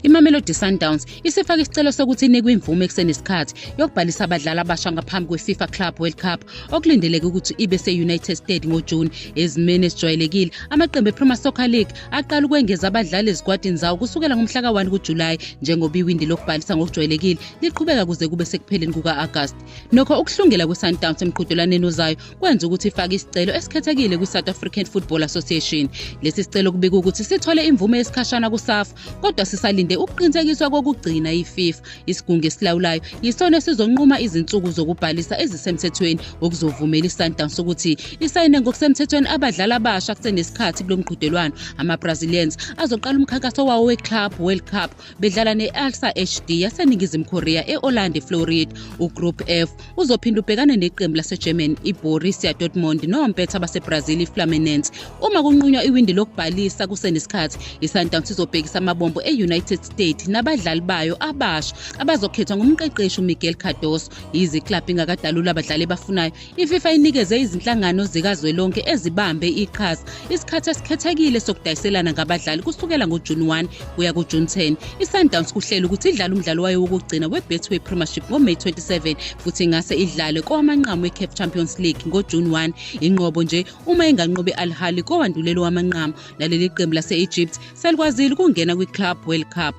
IMamelodi Sundowns isifake isicelo sokuthi inikwe imvume kusenesikhathi yokubhalisa abadlali abasha ngaphambi kwe-FIFA Club World Cup okulindeleke ukuthi ibe se-United States ngoJuni. Ezimeni ezijwayelekile, amaqembu e-Premier Soccer League aqala ukwengeza abadlali ezikwatini zawo kusukela ngomhla ka-1 kuJulayi njengoba iwindi lokubhalisa ngokujwayelekile liqhubeka kuze kube sekupheleni kuka-Agasti. Nokho ukuhlungela kwe-Sundowns emqhudelwaneni ozayo kwenza ukuthi ifake isicelo esikhethekile kwi-South African Football Association. Lesi sicelo kubikwa ukuthi sithole imvume yesikhashana kuSAFA kodwa sisalinde ukuqinisekiswa kokugcina yiFIFA. Isigungu esilawulayo yisona esizonquma izinsuku zokubhalisa ezisemthethweni okuzovumela iSundowns ukuthi isayine ngokusemthethweni abadlali abasha kusenesikhathi kulo mqhudelwano. Ama-Brazilians azoqala umkhankaso wawo we-Club World Cup bedlala ne-Alsa HD yaseNingizimu Korea e-Orlando, Florida. UGroup F uzophinda ubhekane neqembu laseGermany iBorussia Dortmund nompetha baseBrazil iFluminense. Uma kunqunywa iwindi lokubhalisa kusenesikhathi, iSundowns izobhekisa amabombo e-United States nabadlali bayo abasha abazokhethwa ngumqeqeshi uMiguel Cardoso. Yize iklabhu ingakadaluli abadlali ebafunayo, iFIFA inikeze izinhlangano zikazwelonke ezibambe iqhaza isikhathi esikhethekile sokudayiselana ngabadlali kusukela ngoJuni 1 kuya kuJuni 10. ISundowns kuhlele ukuthi idlale umdlalo wayo wokugcina weBetway Premiership ngoMay 27 futhi ingase idlale kowamanqamu weCAF Champions League ngoJuni 1. Inqobo nje uma inganqobi Al Ahly kowandulelo wamanqamu. Naleli qembu lase-Egypt selikwazile ukungena kwiClub World Cup.